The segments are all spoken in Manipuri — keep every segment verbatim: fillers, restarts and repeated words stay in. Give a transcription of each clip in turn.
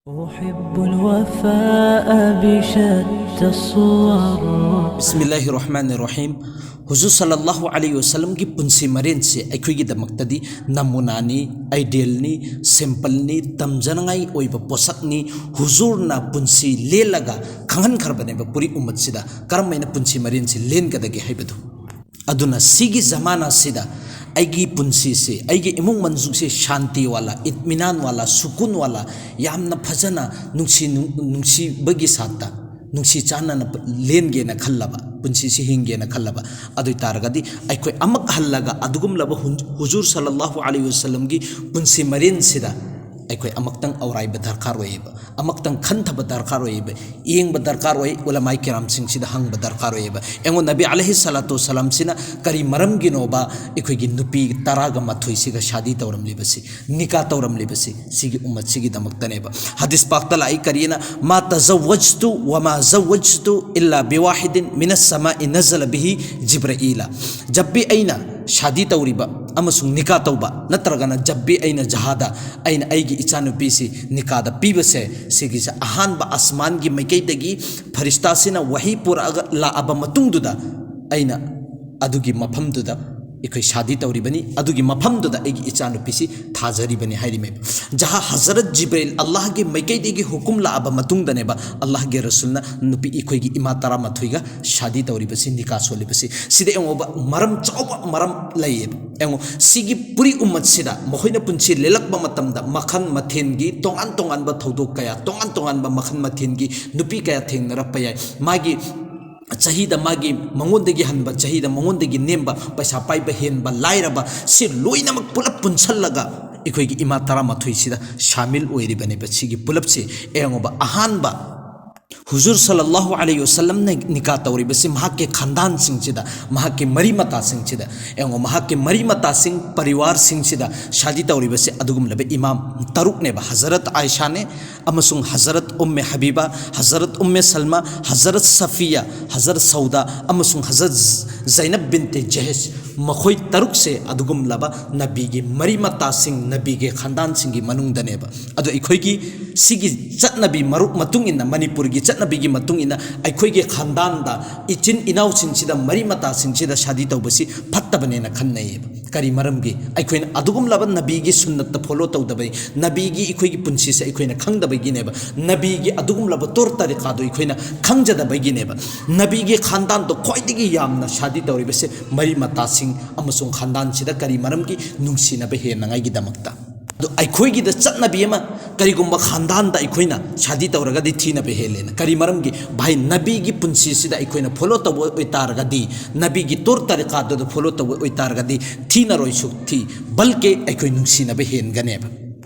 أحب الوفاء بشتى الصور. ꯕꯤꯁꯃꯤꯜꯂꯥꯍꯤꯔ ꯔꯍꯃꯥꯅꯤꯔ ꯔꯍꯤꯝ꯫ ꯍꯨꯖꯨꯔ ꯁꯜꯂꯜꯂꯥꯍꯨ ꯑꯂꯩꯍꯤ ꯋꯥꯁꯜꯂꯝꯒꯤ ꯄꯨꯟꯁꯤ ꯃꯔꯦꯟꯁꯦ ꯑꯩꯈꯣꯏꯒꯤꯗꯃꯛꯇꯗꯤ ꯅꯃꯨꯅꯥꯅꯤ, ꯑꯥꯏꯗꯤꯌꯦꯜꯅꯤ, ꯁꯦꯝꯄꯜꯅꯤ, ꯇꯝꯖꯅꯉꯥꯏ ꯑꯣꯏꯕ ꯄꯣꯠꯁꯛꯅꯤ꯫ ꯍꯨꯖꯨꯔꯅ ꯄꯨꯟꯁꯤ ꯂꯦꯜꯂꯒ ꯈꯪꯍꯟꯈ꯭ꯔꯕꯅꯦꯕ ꯄꯨꯔꯤ ꯎꯝꯃꯠꯁꯤꯗ ꯀꯔꯝ ꯍꯥꯏꯅ ꯄꯨꯟꯁꯤ ꯃꯔꯦꯟꯁꯤ ꯂꯦꯟꯒꯗꯒꯦ ꯍꯥꯏꯕꯗꯨ꯫ ꯑꯗꯨꯅ ꯁꯤꯒꯤ ꯖꯃꯥꯅꯥꯁꯤꯗ ꯑꯩꯒꯤ ꯄꯨꯟꯁꯤꯁꯦ, ꯑꯩꯒꯤ ꯏꯃꯨꯡ ꯃꯅꯨꯡꯁꯦ ꯁꯥꯟꯇꯤ ꯋꯥꯂꯥ, ꯏꯠꯃꯤꯅꯥꯟ ꯋꯥꯂꯥ, ꯁꯨꯀꯨꯟ ꯋꯥꯂꯥ, ꯌꯥꯝꯅ ꯐꯖꯅ ꯅꯨꯡꯁꯤ ꯅꯨꯡꯁꯤꯕꯒꯤ ꯁꯥꯠꯇ ꯅꯨꯡꯁꯤ ꯆꯥꯟꯅꯅ ꯂꯦꯟꯒꯦꯅ ꯈꯜꯂꯕ, ꯄꯨꯟꯁꯤꯁꯤ ꯍꯤꯡꯒꯦꯅ ꯈꯜꯂꯕ, ꯑꯗꯨ ꯑꯣꯏ ꯇꯥꯔꯒꯗꯤ ꯑꯩꯈꯣꯏ ꯑꯃꯨꯛ ꯍꯜꯂꯒ ꯑꯗꯨꯒꯨꯝꯂꯕ ꯍꯨꯟ- ꯍꯨꯖꯨꯔ ꯁꯜꯂꯜꯂꯥꯍꯨ ꯑꯂꯩꯍꯤ ꯋꯥꯁꯜꯂꯝꯒꯤ ꯄꯨꯟꯁꯤ ꯃꯔꯦꯟꯁꯤꯗ ꯑꯩꯈꯣꯏ ꯑꯃꯨꯛꯇꯪ ꯑꯧꯔꯥꯏꯕ ꯗꯔꯀꯥꯔ ꯑꯣꯏꯌꯦꯕ, ꯑꯃꯨꯛꯇꯪ ꯈꯟꯊꯕ ꯗꯔꯀꯥꯔ ꯑꯣꯏꯌꯦꯕ, ꯌꯦꯡꯕ ꯗꯔꯀꯥꯔ ꯑꯣꯏ, ꯎꯂꯃꯥꯏ ꯀꯤꯔꯥꯝꯁꯤꯡꯁꯤꯗ ꯍꯪꯕ ꯗꯔꯀꯥꯔ ꯑꯣꯏꯌꯦꯕ꯫ ꯑꯩꯉꯣꯟ ꯅꯕꯤ ꯑꯂꯩꯍꯤ ꯁꯂꯥꯇꯨ ꯋꯁꯂꯥꯝꯁꯤꯅ ꯀꯔꯤ ꯃꯔꯝꯒꯤꯅꯣꯕ ꯑꯩꯈꯣꯏꯒꯤ ꯅꯨꯄꯤ ꯇꯔꯥꯒ ꯃꯥꯊꯣꯏꯁꯤꯒ ꯁꯥꯗꯤ ꯇꯧꯔꯝꯂꯤꯕꯁꯤ, ꯅꯤꯀꯥ ꯇꯧꯔꯝꯂꯤꯕꯁꯤ? ꯁꯤꯒꯤ ꯎꯝꯃꯠꯁꯤꯒꯤꯗꯃꯛꯇꯅꯦꯕ꯫ ꯍꯗꯤꯁ ꯄꯥꯛꯇ ꯂꯥꯛꯏ ꯀꯔꯤꯅ, "ꯃꯥ ꯇꯖꯋꯖꯇꯨ ꯋꯥ ꯃꯥ ꯖꯋꯖꯇꯨ ꯏꯜꯂꯥ ꯕꯤꯋꯥꯍꯤꯗꯤꯟ ꯃꯤꯅꯁ ꯁꯃꯥꯏ ꯅꯖꯂ ꯕꯤꯍꯤ ꯖꯤꯕ꯭ꯔꯥꯏꯂ"꯫ ꯖꯕꯤ ꯑꯩꯅ ꯁꯥꯗꯤ ꯇꯧꯔꯤꯕ ꯑꯃꯁꯨꯡ ꯅꯤꯀꯥ ꯇꯧꯕ, ꯅꯠꯇ꯭ꯔꯒꯅ ꯖꯕꯤ ꯑꯩꯅ ꯖꯍꯥꯗ, ꯑꯩꯅ ꯑꯩꯒꯤ ꯏꯆꯥꯅꯨꯄꯤꯁꯤ ꯅꯤꯀꯥꯗ ꯄꯤꯕꯁꯦ, ꯁꯤꯒꯤꯁꯦ ꯑꯍꯥꯟꯕ ꯑꯁꯃꯥꯟꯒꯤ ꯃꯥꯏꯀꯩꯗꯒꯤ ꯐꯔꯤꯁꯇꯥꯁꯤꯅ ꯋꯥꯍꯤ ꯄꯨꯔꯛꯑꯒ ꯂꯥꯛꯑꯕ ꯃꯇꯨꯡꯗꯨꯗ ꯑꯩꯅ ꯑꯗꯨꯒꯤ ꯃꯐꯝꯗꯨꯗ ꯑꯩꯈꯣꯏ ꯁꯥꯗꯤ ꯇꯧꯔꯤꯕꯅꯤ, ꯑꯗꯨꯒꯤ ꯃꯐꯝꯗꯨꯗ ꯑꯩꯒꯤ ꯏꯆꯥꯅꯨꯄꯤꯁꯤ ꯊꯥꯖꯔꯤꯕꯅꯤ ꯍꯥꯏꯔꯤꯃꯦꯕ꯫ ꯖꯍꯥ ꯍꯖꯔꯠ ꯖꯤꯕ꯭ꯔꯤꯜ ꯑꯜꯂꯥꯍꯒꯤ ꯃꯥꯏꯀꯩꯗꯒꯤ ꯍꯨꯀꯨꯝ ꯂꯥꯛꯑꯕ ꯃꯇꯨꯡꯗꯅꯦꯕ ꯑꯜꯂꯥꯍꯒꯤ ꯔꯁꯨꯜꯅ ꯅꯨꯄꯤ ꯑꯩꯈꯣꯏꯒꯤ ꯏꯃꯥ ꯇꯔꯥꯃꯥꯊꯣꯏꯒ ꯁꯥꯗꯤ ꯇꯧꯔꯤꯕꯁꯤ, ꯅꯤꯀꯥ ꯁꯣꯜꯂꯤꯕꯁꯤ꯫ ꯁꯤꯗ ꯌꯦꯡꯉꯣꯕ, ꯃꯔꯝ ꯆꯥꯎꯕ ꯃꯔꯝ ꯂꯩꯌꯦꯕ꯫ ꯌꯦꯡꯉꯣ, ꯁꯤꯒꯤ ꯄꯨꯔꯤ ꯎꯝꯃꯠꯁꯤꯗ ꯃꯈꯣꯏꯅ ꯄꯨꯟꯁꯤ ꯂꯦꯜꯂꯛꯄ ꯃꯇꯝꯗ ꯃꯈꯜ ꯃꯊꯦꯜꯒꯤ ꯇꯣꯉꯥꯟ ꯇꯣꯉꯥꯟꯕ ꯊꯧꯗꯣꯛ ꯀꯌꯥ, ꯇꯣꯉꯥꯟ ꯇꯣꯉꯥꯟꯕ ꯃꯈꯜ ꯃꯊꯦꯜꯒꯤ ꯅꯨꯄꯤ ꯀꯌꯥ ꯊꯦꯡꯅꯔꯛꯄ ꯌꯥꯏ꯫ ꯃꯥꯒꯤ ꯆꯍꯤꯗ ꯃꯥꯒꯤ ꯃꯉꯣꯟꯗꯒꯤ ꯍꯟꯕ, ꯆꯍꯤꯗ ꯃꯉꯣꯟꯗꯒꯤ ꯅꯦꯝꯕ, ꯄꯩꯁꯥ ꯄꯥꯏꯕ ꯍꯦꯟꯕ, ꯂꯥꯏꯔꯕ, ꯁꯤ ꯂꯣꯏꯅꯃꯛ ꯄꯨꯂꯞ ꯄꯨꯟꯁꯜꯂꯒ ꯑꯩꯈꯣꯏꯒꯤ ꯏꯃꯥ ꯇꯔꯥꯃꯥꯊꯣꯏꯁꯤꯗ ꯁꯥꯃꯤꯜ ꯑꯣꯏꯔꯤꯕꯅꯦꯕ꯫ ꯁꯤꯒꯤ ꯄꯨꯂꯞꯁꯤ ꯌꯦꯡꯉꯣꯕ, ꯑꯍꯥꯟꯕ ꯍꯨꯖꯨꯔ ꯁꯜꯂꯜꯂꯥꯍꯨ ꯑꯂꯩꯍꯤ ꯋꯥꯁꯜꯂꯝꯅ ꯅꯤꯀꯥ ꯇꯧꯔꯤꯕꯁꯤ ꯃꯍꯥꯛꯀꯤ ꯈꯥꯟꯗꯥꯟꯁꯤꯡꯁꯤꯗ, ꯃꯍꯥꯛꯀꯤ ꯃꯔꯤ ꯃꯇꯥꯁꯤꯡꯁꯤꯗ, ꯌꯦꯡꯉꯣ, ꯃꯍꯥꯛꯀꯤ ꯃꯔꯤ ꯃꯇꯥꯁꯤꯡ, ꯄꯔꯤꯋꯥꯔꯁꯤꯡꯁꯤꯗ ꯁꯥꯗꯤ ꯇꯧꯔꯤꯕꯁꯤ ꯑꯗꯨꯒꯨꯝꯂꯕ ꯏꯃꯥꯝ ꯇꯔꯨꯛꯅꯦꯕ꯫ ꯍꯖꯔꯠ ꯑꯥꯏꯁꯥꯅꯦ, ꯑꯃꯁꯨꯡ ꯍꯖꯔꯠ ꯎꯝꯃꯦ ꯍꯕꯤꯕꯥ, ꯍꯖꯔꯠ ꯎꯝꯃꯦ ꯁꯜꯃꯥ, ꯍꯖꯔꯠ ꯁꯐꯤꯌꯥ, ꯍꯖꯔꯠ ꯁꯧꯗꯥ ꯑꯃꯁꯨꯡ ꯍꯖꯔꯠ ꯖꯩꯅꯕ ꯕꯤꯟꯇꯦ ꯖꯍꯦꯁ, ꯃꯈꯣꯏ ꯇꯔꯨꯛꯁꯦ ꯑꯗꯨꯒꯨꯝꯂꯕ ꯅꯕꯤꯒꯤ ꯃꯔꯤ ꯃꯇꯥꯁꯤꯡ, ꯅꯕꯤꯒꯤ ꯈꯥꯟꯗꯥꯟꯁꯤꯡꯒꯤ ꯃꯅꯨꯡꯗꯅꯦꯕ꯫ ꯑꯗꯣ ꯑꯩꯈꯣꯏꯒꯤ ꯁꯤꯒꯤ ꯆꯠꯅꯕꯤ ꯃꯔꯨ-, ꯃꯇꯨꯡ ꯏꯟꯅ, ꯃꯅꯤꯄꯨꯔꯒꯤ ꯆꯠꯅꯕꯤꯒꯤ ꯃꯇꯨꯡ ꯏꯟꯅ ꯑꯩꯈꯣꯏꯒꯤ ꯈꯥꯟꯗꯥꯟꯗ ꯏꯆꯤꯟ ꯏꯅꯥꯎꯁꯤꯡꯁꯤꯗ, ꯃꯔꯤ ꯃꯇꯥꯁꯤꯡꯁꯤꯗ ꯁꯥꯗꯤ ꯇꯧꯕꯁꯤ ꯐꯠꯇꯕꯅꯦꯅ ꯈꯟꯅꯩꯌꯦꯕ꯫ ꯀꯔꯤ ꯃꯔꯝꯒꯤ? ꯑꯩꯈꯣꯏꯅ ꯑꯗꯨꯒꯨꯝꯂꯕ ꯅꯕꯤꯒꯤ ꯁꯨꯟꯅꯠꯇ follow ꯇꯧꯗꯕꯩ, ꯅꯕꯤꯒꯤ ꯑꯩꯈꯣꯏꯒꯤ ꯄꯨꯟꯁꯤꯁꯦ ꯑꯩꯈꯣꯏꯅ ꯈꯪꯗꯕꯒꯤꯅꯦꯕ, ꯅꯕꯤꯒꯤ ꯑꯗꯨꯒꯨꯝꯂꯕ ꯇꯣꯔ ꯇꯔꯤꯀꯥꯗꯣ ꯑꯩꯈꯣꯏꯅ ꯈꯪꯖꯗꯕꯒꯤꯅꯦꯕ꯫ ꯅꯕꯤꯒꯤ ꯈꯥꯟꯗꯥꯟꯗꯣ ꯈ꯭ꯋꯥꯏꯗꯒꯤ ꯌꯥꯝꯅ ꯁꯥꯗꯤ ꯇꯧꯔꯤꯕꯁꯦ ꯃꯔꯤ ꯃꯇꯥꯁꯤꯡ ꯑꯃꯁꯨꯡ ꯈꯥꯟꯗꯥꯟꯁꯤꯗ꯫ ꯀꯔꯤ ꯃꯔꯝꯒꯤ? ꯅꯨꯡꯁꯤꯅꯕ ꯍꯦꯟꯅꯉꯥꯏꯒꯤꯗꯃꯛꯇ꯫ ꯑꯗꯣ ꯑꯩꯈꯣꯏꯒꯤꯗ ꯆꯠꯅꯕꯤ ꯑꯃ, ꯀꯔꯤꯒꯨꯝꯕ ꯈꯥꯟꯗꯥꯟꯗ ꯑꯩꯈꯣꯏꯅ ꯁꯥꯗꯤ ꯇꯧꯔꯒꯗꯤ ꯊꯤꯅꯕ ꯍꯦꯜꯂꯦꯅ꯫ ꯀꯔꯤ ꯃꯔꯝꯒꯤ? ꯚꯥꯏ, ꯅꯕꯤꯒꯤ ꯄꯨꯟꯁꯤꯁꯤꯗ ꯑꯩꯈꯣꯏꯅ follow ꯇꯧꯕ ꯑꯣꯏꯇꯥꯔꯒꯗꯤ, ꯅꯕꯤꯒꯤ ꯇꯣꯔ ꯇꯔꯤꯀꯥꯗꯨꯗ follow ꯇꯧꯕ ꯑꯣꯏꯇꯥꯔꯒꯗꯤ, ꯊꯤꯅꯔꯣꯏ ꯁꯨꯛꯊꯤ, ꯕꯜꯀꯦ ꯑꯩꯈꯣꯏ ꯅꯨꯡꯁꯤꯅꯕ ꯍꯦꯟꯒꯅꯦꯕ꯫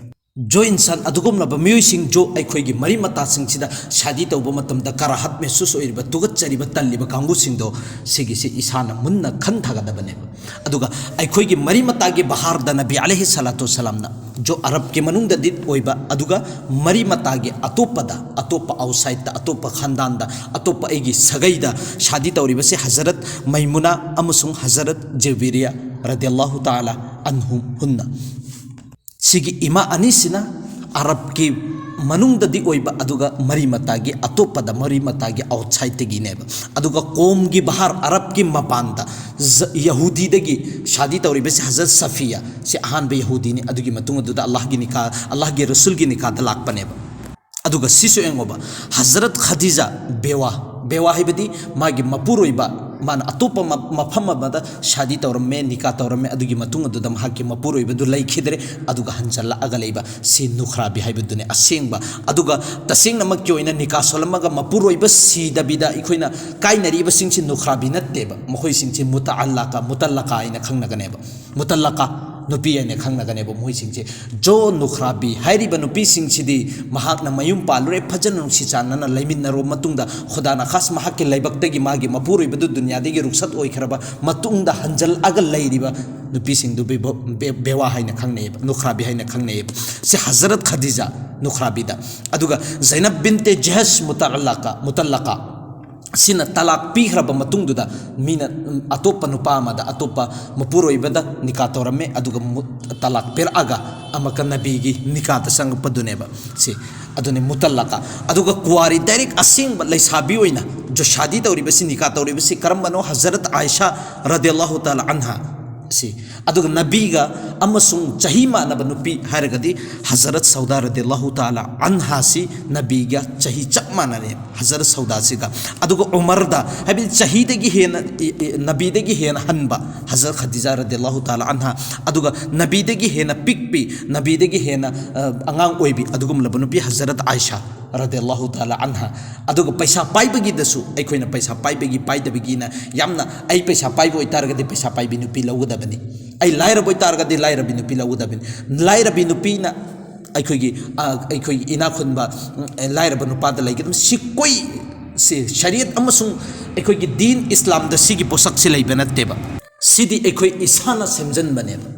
ꯖꯣ ꯏꯟꯁꯥꯟ, ꯑꯗꯨꯒꯨꯝꯂꯕ ꯃꯤꯑꯣꯏꯁꯤꯡ, ꯖꯣ ꯑꯩꯈꯣꯏꯒꯤ ꯃꯔꯤ ꯃꯇꯥꯁꯤꯡꯁꯤꯗ ꯁꯥꯗꯤ ꯇꯧꯕ ꯃꯇꯝꯗ ꯀꯔꯥꯍꯠ ꯃꯦꯍꯁꯨꯁ ꯑꯣꯏꯔꯤꯕ, ꯇꯨꯒꯠꯆꯔꯤꯕ, ꯇꯜꯂꯤꯕ ꯀꯥꯡꯕꯨꯁꯤꯡꯗꯣ, ꯁꯤꯒꯤꯁꯤ ꯏꯁꯥꯅ ꯃꯨꯟꯅ ꯈꯟꯊꯒꯗꯕꯅꯦꯕ꯫ ꯑꯗꯨꯒ ꯑꯩꯈꯣꯏꯒꯤ ꯃꯔꯤ ꯃꯇꯥꯒꯤ ꯕꯍꯥꯔꯗ ꯅꯕꯤ ꯑꯂꯩꯍꯤ ꯁꯂꯥꯇꯨ ꯋꯁꯂꯥꯝꯅ ꯖꯣ ꯑꯔꯕꯀꯤ ꯃꯅꯨꯡꯗꯗꯤ ꯑꯣꯏꯕ, ꯑꯗꯨꯒ ꯃꯔꯤ ꯃꯇꯥꯒꯤ ꯑꯇꯣꯞꯄꯗ, ꯑꯇꯣꯞꯄ outsideꯇ, ꯑꯇꯣꯞꯄ ꯈꯥꯟꯗꯥꯟꯗ, ꯑꯇꯣꯞꯄ ꯑꯩꯒꯤ ꯁꯥꯒꯩꯗ ꯁꯥꯗꯤ ꯇꯧꯔꯤꯕꯁꯤ ꯍꯖꯔꯠ ꯃꯩꯃꯨꯅꯥ ꯑꯃꯁꯨꯡ ꯍꯖꯔꯠ ꯖꯦꯕꯤꯔꯤꯌꯥ ꯔꯗꯤꯌꯜꯂꯥꯍꯨ ꯇꯥꯂꯥ ꯑꯟꯍꯨꯝ ꯍꯨꯟꯅ꯫ ꯁꯤꯒꯤ ꯏꯃꯥ ꯑꯅꯤꯁꯤꯅ ꯑꯔꯕꯀꯤ ꯃꯅꯨꯡꯗꯗꯤ ꯑꯣꯏꯕ, ꯑꯗꯨꯒ ꯃꯔꯤ ꯃꯇꯥꯒꯤ ꯑꯇꯣꯞꯄꯗ, ꯃꯔꯤ ꯃꯇꯥꯒꯤ outsideꯇꯒꯤꯅꯦꯕ꯫ ꯑꯗꯨꯒ ꯀꯣꯝꯒꯤ ꯕꯍꯥꯔ, ꯑꯔꯕꯀꯤ ꯃꯄꯥꯟꯗ, ꯖ-, ꯌꯍꯨꯗꯤꯗꯒꯤ ꯁꯥꯗꯤ ꯇꯧꯔꯤꯕꯁꯤ ꯍꯖꯔꯠ ꯁꯐꯤꯌꯥ, ꯁꯤ ꯑꯍꯥꯟꯕ ꯌꯍꯨꯗꯤꯅꯤ꯫ ꯑꯗꯨꯒꯤ ꯃꯇꯨꯡ ꯑꯗꯨꯗ ꯑꯜꯂꯥꯍꯒꯤ ꯅꯤꯀꯥ, ꯑꯜꯂꯥꯍꯒꯤ ꯔꯁꯨꯜꯒꯤ ꯅꯤꯀꯥꯗ ꯂꯥꯛꯄꯅꯦꯕ꯫ ꯑꯗꯨꯒ ꯁꯤꯁꯨ ꯌꯦꯡꯉꯣꯕ, ꯍꯖꯔꯠ ꯈꯗꯤꯖꯥ, ꯕꯦꯋꯥ, ꯕꯦꯋꯥ ꯍꯥꯏꯕꯗꯤ ꯃꯥꯒꯤ ꯃꯄꯨꯔꯣꯏꯕ, ꯃꯥꯅ ꯑꯇꯣꯞꯄ ꯃ-, ꯃꯐꯝ ꯑꯃꯗ ꯁꯥꯗꯤ ꯇꯧꯔꯝꯃꯦ, ꯅꯤꯀꯥ ꯇꯧꯔꯝꯃꯦ, ꯑꯗꯨꯒꯤ ꯃꯇꯨꯡ ꯑꯗꯨꯗ ꯃꯍꯥꯛꯀꯤ ꯃꯄꯨꯔꯣꯏꯕꯗꯨ ꯂꯩꯈꯤꯗ꯭ꯔꯦ, ꯑꯗꯨꯒ ꯍꯟꯖꯜꯂꯛꯑꯒ ꯂꯩꯕ, ꯁꯤ ꯅꯨꯈ꯭ꯔꯥꯕꯤ ꯍꯥꯏꯕꯗꯨꯅꯦ ꯑꯁꯦꯡꯕ꯫ ꯑꯗꯨꯒ ꯇꯁꯦꯡꯅꯃꯛꯀꯤ ꯑꯣꯏꯅ ꯅꯤꯀꯥ ꯁꯣꯜꯂꯝꯃꯒ ꯃꯄꯨꯔꯣꯏꯕ ꯁꯤꯗꯕꯤꯗ ꯑꯩꯈꯣꯏꯅ ꯀꯥꯏꯅꯔꯤꯕꯁꯤꯡꯁꯤ ꯅꯨꯈ꯭ꯔꯥꯕꯤ ꯅꯠꯇꯦꯕ, ꯃꯈꯣꯏꯁꯤꯡꯁꯤ ꯃꯨꯇꯥꯑꯜꯂꯥꯀꯥ, ꯃꯨꯇꯜꯂꯀꯥ ꯍꯥꯏꯅ ꯈꯪꯅꯒꯅꯦꯕ꯫ ꯃꯨꯇꯜꯂꯀꯥ, ꯅꯨꯄꯤ ꯍꯥꯏꯅ ꯈꯪꯅꯒꯅꯦꯕ ꯃꯣꯏꯁꯤꯡꯁꯦ꯫ ꯖꯣ ꯅꯨꯈ꯭ꯔꯥꯕꯤ ꯍꯥꯏꯔꯤꯕ ꯅꯨꯄꯤꯁꯤꯡꯁꯤꯗꯤ ꯃꯍꯥꯛꯅ ꯃꯌꯨꯝ ꯄꯥꯜꯂꯨꯔꯦ, ꯐꯖꯅ ꯅꯨꯡꯁꯤ ꯆꯥꯟꯅꯅ ꯂꯩꯃꯤꯟꯅꯔꯕ ꯃꯇꯨꯡꯗ ꯈꯨꯗꯥꯅ ꯈꯥꯁ ꯃꯍꯥꯛꯀꯤ ꯂꯩꯕꯛꯇꯒꯤ ꯃꯥꯒꯤ ꯃꯄꯨꯔꯣꯏꯕꯗꯨ ꯗꯨꯅꯤꯌꯥꯗꯒꯤ ꯔꯨꯛꯁꯠ ꯑꯣꯏꯈ꯭ꯔꯕ ꯃꯇꯨꯡꯗ ꯍꯟꯖꯜꯂꯛꯑꯒ ꯂꯩꯔꯤꯕ ꯅꯨꯄꯤꯁꯤꯡꯗꯨ ꯕꯦꯕ-, ꯕꯦ-, ꯕꯦꯋꯥ ꯍꯥꯏꯅ ꯈꯪꯅꯩꯌꯦꯕ, ꯅꯨꯈ꯭ꯔꯥꯕꯤ ꯍꯥꯏꯅ ꯈꯪꯅꯩꯌꯦꯕ꯫ ꯁꯤ ꯍꯖꯔꯠ ꯈꯗꯤꯖꯥ ꯅꯨꯈ꯭ꯔꯥꯕꯤꯗ꯫ ꯑꯗꯨꯒ ꯖꯩꯅꯕ ꯕꯤꯟꯇꯦ ꯖꯍꯁ ꯃꯨꯇꯜꯂꯥꯀꯥ, ꯃꯨꯇꯜꯂꯥꯀꯥ꯫ ꯁꯤꯅ ꯇꯂꯥꯛ ꯄꯤꯈ꯭ꯔꯕ ꯃꯇꯨꯡꯗꯨꯗ ꯃꯤꯅ, ꯎꯝ, ꯑꯇꯣꯞꯄ ꯅꯨꯄꯥ ꯑꯃꯗ, ꯑꯇꯣꯞꯄ ꯃꯄꯨꯔꯣꯏꯕꯗ ꯅꯤꯀꯥ ꯇꯧꯔꯝꯃꯦ, ꯑꯗꯨꯒ ꯃꯨ-, ꯇꯂꯥꯛ ꯄꯤꯔꯛꯑꯒ ꯑꯃꯨꯛꯀ ꯅꯕꯤꯒꯤ ꯅꯤꯀꯥꯗ ꯆꯪꯉꯛꯄꯗꯨꯅꯦꯕ ꯁꯤ꯫ ꯑꯗꯨꯅꯤ ꯃꯨꯇꯜꯂꯥꯀꯥ꯫ ꯑꯗꯨꯒ ꯀꯨꯋꯥꯔꯤ direct ꯑꯁꯦꯡꯕ ꯂꯩꯁꯥꯕꯤ ꯑꯣꯏꯅ ꯖꯣ ꯁꯥꯗꯤ ꯇꯧꯔꯤꯕꯁꯤ, ꯅꯤꯀꯥ ꯇꯧꯔꯤꯕꯁꯤ ꯀꯔꯝꯕꯅꯣ? ꯍꯖꯔꯠ ꯑꯥꯏꯁꯥ ꯔꯗꯤꯌꯜꯂꯥꯍꯨ ꯇꯥꯂꯥ ꯑꯟꯍꯥ꯫ ꯁꯤ꯫ ꯑꯗꯨꯒ ꯅꯕꯤꯒ ꯑꯃꯁꯨꯡ ꯆꯍꯤ ꯃꯥꯟꯅꯕ ꯅꯨꯄꯤ ꯍꯥꯏꯔꯒꯗꯤ ꯍꯖꯔꯠ ꯁꯧꯗꯥ ꯔꯗꯤꯌꯜꯂꯥꯍꯨ ꯇꯥꯂꯥ ꯑꯟꯍꯥꯁꯤ ꯅꯕꯤꯒ ꯆꯍꯤ ꯆꯞ ꯃꯥꯟꯅꯔꯦ, ꯍꯖꯔꯠ ꯁꯧꯗꯥꯁꯤꯒ꯫ ꯑꯗꯨꯒ ꯎꯃꯔꯗ, ꯍꯥꯏꯕꯗꯤ ꯆꯍꯤꯗꯒꯤ ꯍꯦꯟꯅ, ꯏ-, ꯏ-, ꯅꯕꯤꯗꯒꯤ ꯍꯦꯟꯅ ꯍꯟꯕ ꯍꯖꯔꯠ ꯈꯗꯤꯖꯥ ꯔꯗꯤꯌꯜꯂꯥꯍꯨ ꯇꯥꯂꯥ ꯑꯟꯍꯥ, ꯑꯗꯨꯒ ꯅꯕꯤꯗꯒꯤ ꯍꯦꯟꯅ ꯄꯤꯛꯄꯤ, ꯅꯕꯤꯗꯒꯤ ꯍꯦꯟꯅ, ꯑ, ꯑꯉꯥꯡ ꯑꯣꯏꯕꯤ ꯑꯗꯨꯒꯨꯝꯂꯕ ꯅꯨꯄꯤ ꯍꯖꯔꯠ ꯑꯥꯏꯁꯥ ꯔꯗꯤꯌꯜꯂꯥꯍꯨ ꯇꯥꯂꯥ ꯑꯟꯍꯥ꯫ ꯑꯗꯨꯒ ꯄꯩꯁꯥ ꯄꯥꯏꯕꯒꯤꯗꯁꯨ ꯑꯩꯈꯣꯏꯅ ꯄꯩꯁꯥ ꯄꯥꯏꯕꯒꯤ, ꯄꯥꯏꯗꯕꯒꯤꯅ ꯌꯥꯝꯅ, ꯑꯩ ꯄꯩꯁꯥ ꯄꯥꯏꯕ ꯑꯣꯏꯇꯥꯔꯒꯗꯤ ꯄꯩꯁꯥ ꯄꯥꯏꯕꯤ ꯅꯨꯄꯤ ꯂꯧꯒꯗꯕꯅꯤ, ꯑꯩ ꯂꯥꯏꯔꯕ ꯑꯣꯏꯇꯥꯔꯒꯗꯤ ꯂꯥꯏꯔꯕꯤ ꯅꯨꯄꯤ ꯂꯧꯒꯗꯕꯅꯤ꯫ ꯂꯥꯏꯔꯕꯤ ꯅꯨꯄꯤꯅ ꯑꯩꯈꯣꯏꯒꯤ, ꯑ, ꯑꯩꯈꯣꯏꯒꯤ ꯏꯅꯥꯛ ꯈꯨꯟꯕ, ꯎꯝ, ꯂꯥꯏꯔꯕ ꯅꯨꯄꯥꯗ ꯂꯩꯒꯗꯕꯅꯤ꯫ ꯁꯤ ꯀꯣꯏ-, ꯁꯤ ꯁꯔꯤꯌꯠ ꯑꯃꯁꯨꯡ ꯑꯩꯈꯣꯏꯒꯤ ꯗꯤꯟ ꯏꯁꯂꯥꯝꯗ ꯁꯤꯒꯤ ꯄꯣꯠꯁꯛꯁꯤ ꯂꯩꯕ ꯅꯠꯇꯦꯕ꯫ ꯁꯤꯗꯤ ꯑꯩꯈꯣꯏ ꯏꯁꯥꯅ ꯁꯦꯝꯖꯤꯟꯕꯅꯦꯕ꯫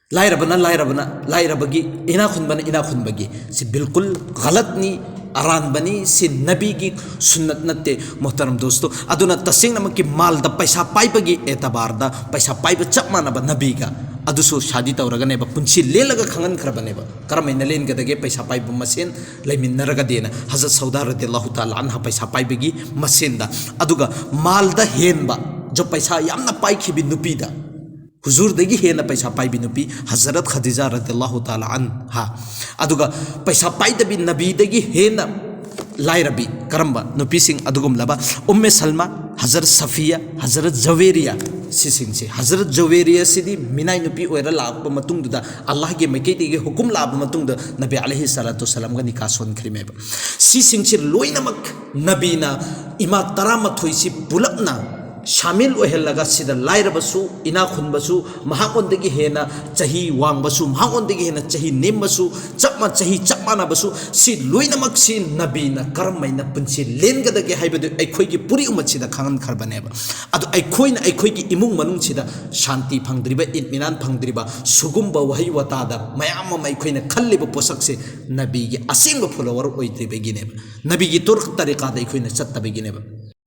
ꯂꯥꯏꯔꯕꯅ ꯂꯥꯏꯔꯕꯅ, ꯂꯥꯏꯔꯕꯒꯤ, ꯏꯅꯥꯛ ꯈꯨꯟꯕꯅ ꯏꯅꯥꯛ ꯈꯨꯟꯕꯒꯤ꯫ ꯁꯤ ꯕꯤꯜꯀꯨꯜ ꯒꯂꯠꯅꯤ, ꯑꯔꯥꯟꯕꯅꯤ, ꯁꯤ ꯅꯕꯤꯒꯤ ꯁꯨꯟꯅꯠ ꯅꯠꯇꯦ, ꯃꯣꯍꯇꯔꯝ ꯗꯣꯁꯇꯣ꯫ ꯑꯗꯨꯅ ꯇꯁꯦꯡꯅꯃꯛꯀꯤ ꯃꯥꯜꯗ ꯄꯩꯁꯥ ꯄꯥꯏꯕꯒꯤ ꯑꯦꯇꯕꯥꯔꯗ ꯄꯩꯁꯥ ꯄꯥꯏꯕ ꯆꯞ ꯃꯥꯟꯅꯕ ꯅꯕꯤꯒ ꯑꯗꯨꯁꯨ ꯁꯥꯗꯤ ꯇꯧꯔꯒꯅꯦꯕ, ꯄꯨꯟꯁꯤ ꯂꯦꯜꯂꯒ ꯈꯪꯍꯟꯈ꯭ꯔꯕꯅꯦꯕ꯫ ꯀꯔꯝꯍꯥꯏꯅ ꯂꯦꯟꯒꯗꯒꯦ? ꯄꯩꯁꯥ ꯄꯥꯏꯕ ꯃꯁꯦꯟ ꯂꯩꯃꯤꯟꯅꯔꯒꯗꯤꯅ꯫ ꯍꯖꯔꯠ ꯁꯧꯗꯥ ꯔꯗꯤꯌꯜꯂꯥꯍꯨ ꯇꯥꯂꯥ ꯑꯟꯍꯥ ꯄꯩꯁꯥ ꯄꯥꯏꯕꯒꯤ ꯃꯁꯦꯟꯗ꯫ ꯑꯗꯨꯒ ꯃꯥꯜꯗ ꯍꯦꯟꯕ, ꯖꯣ ꯄꯩꯁꯥ ꯌꯥꯝꯅ ꯄꯥꯏꯈꯤꯕꯤ ꯅꯨꯄꯤꯗ, ꯍꯨꯖꯨꯔꯗꯒꯤ ꯍꯦꯟꯅ ꯄꯩꯁꯥ ꯄꯥꯏꯕꯤ ꯅꯨꯄꯤ ꯍꯖꯔꯠ ꯈꯗꯤꯖꯥ ꯔꯗꯤꯌꯜꯂꯥꯍꯨ ꯇꯥꯂꯥ ꯑꯟꯍꯥ꯫ ꯑꯗꯨꯒ ꯄꯩꯁꯥ ꯄꯥꯏꯗꯕꯤ ꯅꯕꯤꯗꯒꯤ ꯍꯦꯟꯅ ꯂꯥꯏꯔꯕꯤ ꯀꯔꯝꯕ ꯅꯨꯄꯤꯁꯤꯡ? ꯑꯗꯨꯒꯨꯝꯂꯕ ꯎꯝꯃꯦ ꯁꯜꯃꯥ, ꯍꯖꯔꯠ ꯁꯐꯤꯌꯥ, ꯍꯖꯔꯠ ꯖꯋꯦꯔꯤꯌꯥ, ꯁꯤꯁꯤꯡꯁꯦ꯫ ꯍꯖꯔꯠ ꯖꯋꯦꯔꯤꯌꯥꯁꯤꯗꯤ ꯃꯤꯅꯥꯏ ꯅꯨꯄꯤ ꯑꯣꯏꯔ ꯂꯥꯛꯄ ꯃꯇꯨꯡꯗꯨꯗ, ꯑꯜꯂꯥꯍꯒꯤ ꯃꯥꯏꯀꯩꯗꯒꯤ ꯍꯨꯀꯨꯝ ꯂꯥꯛꯑꯕ ꯃꯇꯨꯡꯗ ꯅꯕꯤ ꯑꯂꯩꯍꯤ ꯁꯂꯥꯇꯨ ꯁꯂꯥꯝꯒ ꯅꯤꯀꯥ ꯁꯣꯟꯈ꯭ꯔꯤꯃꯦꯕ꯫ ꯁꯤꯁꯤꯡꯁꯦ ꯂꯣꯏꯅꯃꯛ ꯅꯕꯤꯅ ꯏꯃꯥ ꯇꯔꯥꯃꯥꯊꯣꯏꯁꯤ ꯄꯨꯂꯞꯅ ꯁꯥꯃꯤꯜ ꯑꯣꯏꯍꯜꯂꯒ, ꯁꯤꯗ ꯂꯥꯏꯔꯕꯁꯨ, ꯏꯅꯥꯛ ꯈꯨꯟꯕꯁꯨ, ꯃꯍꯥꯛꯉꯣꯟꯗꯒꯤ ꯍꯦꯟꯅ ꯆꯍꯤ ꯋꯥꯡꯕꯁꯨ, ꯃꯍꯥꯛꯉꯣꯟꯗꯒꯤ ꯍꯦꯟꯅ ꯆꯍꯤ ꯅꯦꯝꯕꯁꯨ, ꯆꯞ ꯃꯥ-, ꯆꯍꯤ ꯆꯞ ꯃꯥꯟꯅꯕꯁꯨ, ꯁꯤ ꯂꯣꯏꯅꯃꯛꯁꯤ ꯅꯕꯤꯅ ꯀꯔꯝꯍꯥꯏꯅ ꯄꯨꯟꯁꯤ ꯂꯦꯟꯒꯗꯒꯦ ꯍꯥꯏꯕꯗꯨ ꯑꯩꯈꯣꯏꯒꯤ ꯄꯨꯔꯤ ꯎꯃꯠꯁꯤꯗ ꯈꯪꯍꯟꯈ꯭ꯔꯕꯅꯦꯕ꯫ ꯑꯗꯣ ꯑꯩꯈꯣꯏꯅ ꯑꯩꯈꯣꯏꯒꯤ ꯏꯃꯨꯡ ꯃꯅꯨꯡꯁꯤꯗ ꯁꯥꯟꯇꯤ ꯐꯪꯗ꯭ꯔꯤꯕ, ꯏꯠꯃꯤꯅꯥꯟ ꯐꯪꯗ꯭ꯔꯤꯕ, ꯁꯨꯒꯨꯝꯕ ꯋꯥꯍꯩ ꯋꯥꯇꯥꯗ ꯃꯌꯥꯝ ꯑꯃ ꯑꯩꯈꯣꯏꯅ ꯈꯜꯂꯤꯕ ꯄꯣꯠꯁꯛꯁꯦ ꯅꯕꯤꯒꯤ ꯑꯁꯦꯡꯕ follower ꯑꯣꯏꯗ꯭ꯔꯤꯕꯒꯤꯅꯦꯕ, ꯅꯕꯤꯒꯤ ꯇꯨꯔꯛ ꯇꯔꯤꯀꯥꯗ ꯑꯩꯈꯣꯏꯅ ꯆꯠꯇꯕꯒꯤꯅꯦꯕ꯫